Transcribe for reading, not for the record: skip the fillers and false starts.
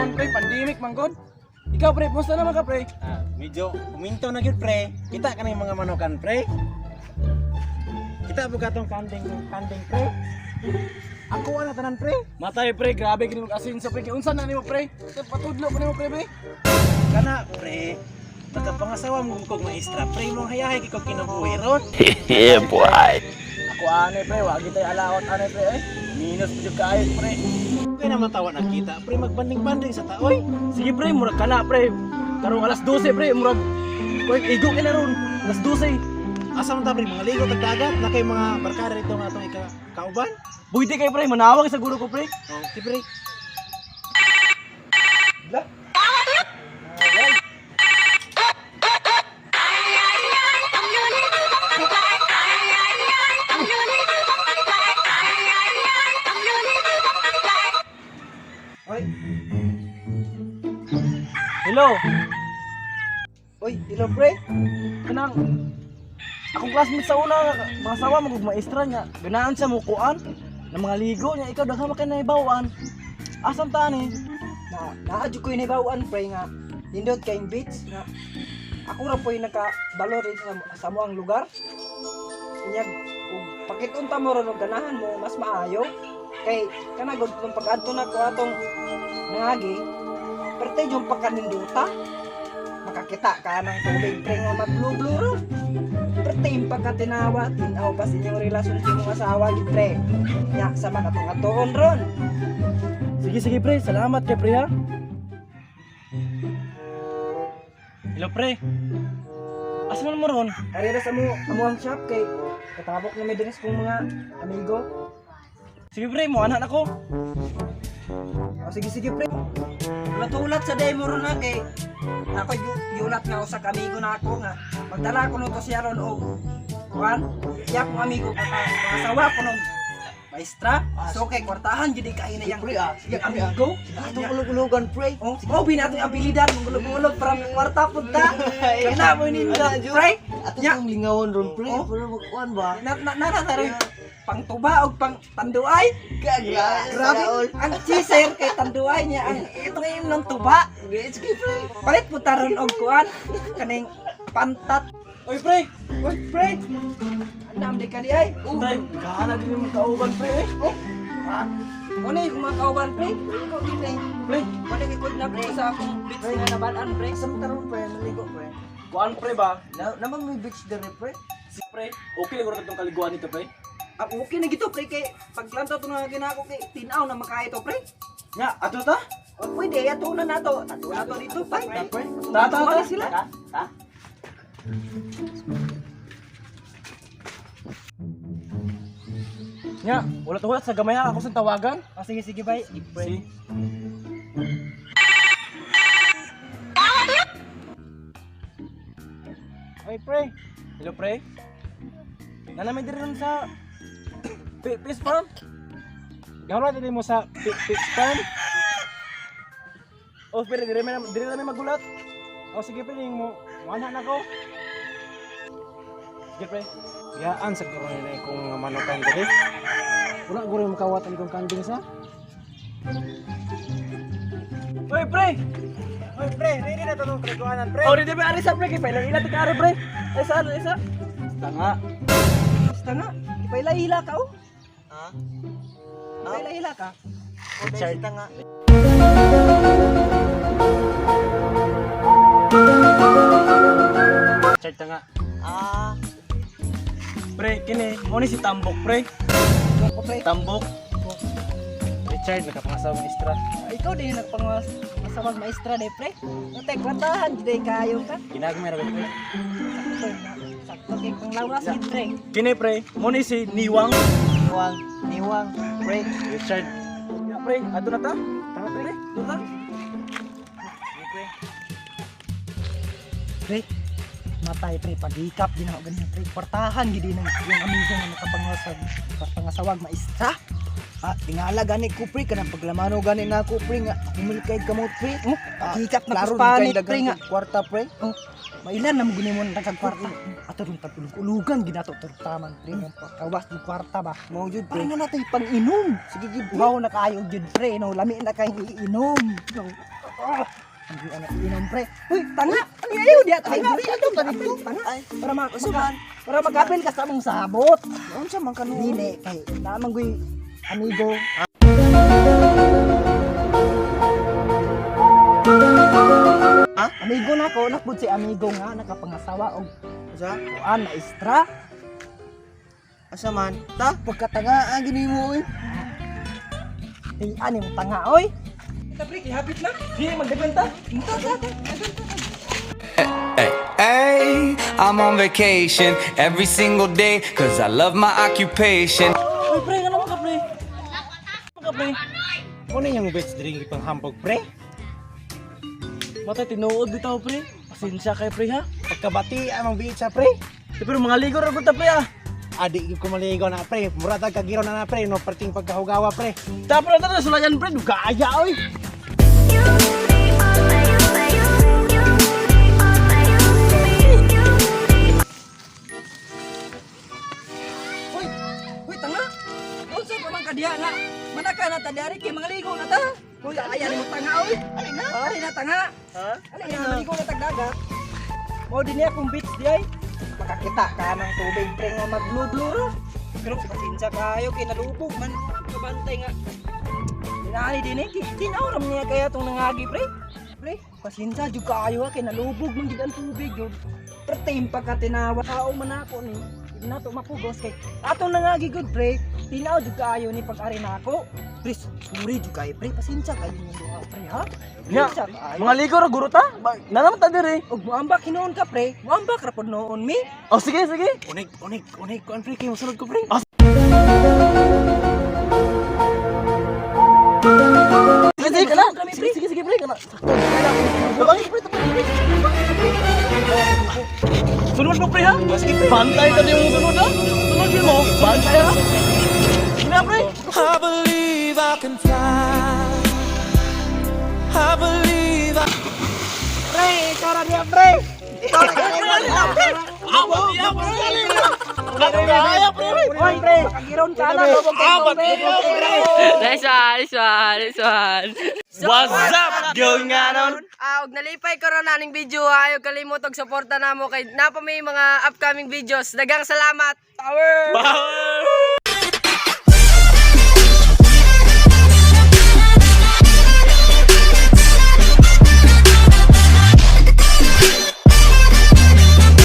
Karon pre, pandemic man gud. Ikaw pre, kumusta naman ka pre? Ah, medyo uminto na gyud pre. Kita ka ng mga manukan pre. Kita po katong kanding kanding pre. Ako wala tanan pre. Matay pre, grabe kini mag-asinso pre. Kay unsa na nimo pre? Patudlo ko nimo pre pre. Kana pre. Nakapangasawa mo kog maestra pre, mong hayahay kay kog kinabuhi ron. Yeah, boy. Ako ane pre, wa gitay alaot ane pre eh. Minus pud jud kaayo pre. Kay naman tawa nakita pre, magbanding-banding sa taoy. Sige pre, murag kana pre. Karong alas 12 pre, murag koy igo kay na ron. Alas 12. Asa man ta pre, mga ligo tag dagat na kay mga barkada dito nga atong ika kauban. Buwite kay pre, manawag sa guro ko pre. Okay pre. La. Oy, Hello. oy, hello pre. Kanang akong classmate sa una, mga sawa mo kog maestra niya. Ganaan siya mo kuan ng mga ligo niya, ikaw daghan man kay nahibaw-an. Asan ta ni? Na naadyo ko inibawaan pre nga nindot kayong beach nga ako ra po'y nakabalo rin sa muang lugar. Unyag ug pakitunta mo ron og ganahan mo mas maayo kay kana gud kung pag-adto na ko atong nangagi perte yung pagkaninduta makakita ka ng tubig pre nga mag-blue-blue ro. Perte yung pagkatinawa, tinaw pa sa inyong relasyon sa imong asawa gid pre. Nya sa mga katong ron. Sige sige pre, salamat kay pre ha. Hello pre. Asa man mo ron? Karera sa mo amo ang shop kay katabok na may dress kong mga amigo. Sige pre, mo anak nako. O sige sige pre. Ulat-ulat sa demo ron na kay ako yulat nga usa ka amigo na ako nga magdala ko nito siya ron og kuan iya kong amigo asawa ko nung maestra. So kay kwartahan gid kay na yang yang amigo. Atong ulog-ulogan, pre. Oh, oh binatong abilidad mong ulog para mong kwarta pud ta. Kana mo ninyo pre. Atong Nya. tong lingawon ron, pre. Oh. Pero magkuan ba? Na na na na rin pang tuba og pang tanduay. Grabe, ang cheeser kay tanduay niya ang ito ngayon ng tuba. Sige, pre. Palit po taron og kuan kaning pantat. Oy pre, Uy, pre. Andam di ka di ay. tay, gana din yung kauban pre eh. Oh. Ah. Muna yung mga kauban pre. Ikaw din eh. Pre, Muna ikod na pre sa akong beach nga nabalaan pre. Sa taron, pre, maligo, pre. kuan pre ba? Na naman may beach dere, pre. Si pre, okay lang itong kaliguan nito pre. Ah, okay na gito pre kay paglantaw to nga ginako kay tinaw na makaay to pre. Nga, ato ta? O, pwede ato na nato. Ato na to dito pre. Ta ta ta. Wala sila. Ta? Nga, wala to wala sa gamay ha, ako sa tawagan. O, sige sige bay. Si. Oy pre. Hello pre. Nanamay diri ron sa Peace Farm. Gawra dili mo sa Peace Farm. Oh, pre, diri may diri na may magulat. O sige pre, ning mo wala na ko. Sige pre. Yaan sa guro nila ikong mga manukan diri. Wala guro yung makawatan ikong kanding sa. Oy pre. Oy pre, ready na to tong kaliguanan pre. Oh, diri ba ari sa pre kay pailang ila ti pre. Ay sa ano isa? Tanga. Basta nga. Ipaila-ila ka oh. Ha? Ipaila-ila ka. Richard. Nga. Richard nga. Ah, Pre, kini mo ni si Tambok pre. Ako pre. Tambok. Richard nakapangasawa maestra. Ikaw din yung nagpangasawag maestra de pre. Natay kwartahan jud kayo ka. Ginagmay ra pre. Sakto na. Sakto kay kung lawas gid pre. Kini pre, mo ni si Niwang. niwang, niwang, pre. Richard. Ya, pre, ato na ta. Tanga pre. Ato ta. Pre. Matay pre pagikap din ako ganyan pre. Kwartahan gid din ang yung amigo nga nakapangasawag pangasawag maestra. Ah, tingala gani ko, pre. Kanang paglamano gani na ako, pre. Nga, humil kay kamot, pre. Oh, Ah, pagikap na klaro, kuspanit di kay pre nga. daghang Kwarta, pre. Oh, mailan na mo guni mo nagkag kwarta. Ato rin tagulog-ulugan ginato taman pre. Nga pagkawas yung kwarta ba. Mao jud, Para pre. na natin pang-inom. Sige, jud, pre. Wow na kayo jud pre no, lami na kay iinom. No. Ah, ang anak inom, pre. Uy, tanga. Ano ayo diya tanga. Ay, ato ta dito. Tanga. Ay, Para ma Unsa man? para makapil ka sa among sabot. Unsa man kanu? Dili kay naman goy amigo. Ha? Amigo na ko, nakbud si amigo nga nakapangasawa og Unsa? kuan maestra. Asa man? Ta, pagkatanga ang gini mo oy. Di ani mo tanga oy. Kita pre, kihapit na. Sige, magdaghan ta. Hey, hey, I'm on vacation every single day 'cause I love my occupation. Uy, pre, ano man ka, pre? Ano ka, pre? Mo na yung beach diri ipanghambog, pre. Matay, tinuod bitaw, pre. Pasensya kay pre, ha? Pagkabati amang beach ha, pre. Eh, pero mga ligo ra gud ta, pre, ah. Adi gyud ko maligo na, pre. Mura tag kagiro na na, pre, no perting pagkahugawa, pre. Dapat na ta sulayan, pre. Dugaya, oy. Uy, uy tanga. Unsa pa man ka diha nga? Manaka na ta diari kay mga ligo na ta. Uy, ayan mo tanga oy. Ali na. Ali na tanga. Ha? Ali na maligo na tag dagat. Mao din niya akong beach di ay. Makakita ka ng tubig pre nga magludlo ra. Pero pasensya kayo kay nalubog man kabantay nga. Dinani din eh, tinaw ra man niya kaya tong nangagi pre. Pre, pasensya jud kaayo ha kay nalubog man gid ang tubig jud. Pertim pa ka tinawa tao man ako ni. Di na to mapugos kay atong nangagi gud pre. Tinaw jud kaayo ni pag-ari nako. Pre, sorry jud kayo pre, pasensya kayo ninyo duha pre ha. Nya, Pasensya kaayo. mga ligo ra guro ta. Nanaman ta diri. Og muambak hinuon ka pre, muambak ra pod noon mi. Oh, sige, sige. Unig, unig, unig kuan pre kay mosulod ko, pre. Sige, sige, kana. Sige, sige, sige, pre, kana. Sakto. Tabangin, pre, tabangin, pre. Sunod mo, pre, ha? Sige, pre. Bantay ka yung sunod, ha? Sunod mo. Bantay, ha? Sige na, pre. I believe I can fly. I believe I Pre, ikaw ra niya pre. Ikaw ra niya pre. Oy pre, makagiron ka na lobog kay tubig. Nice one, nice one, nice one. What's up, going on? Ah, og nalipay ko ron aning video ha. Ayaw kalimot og suporta namo kay napa may mga upcoming videos. Daghang salamat. Power! Power!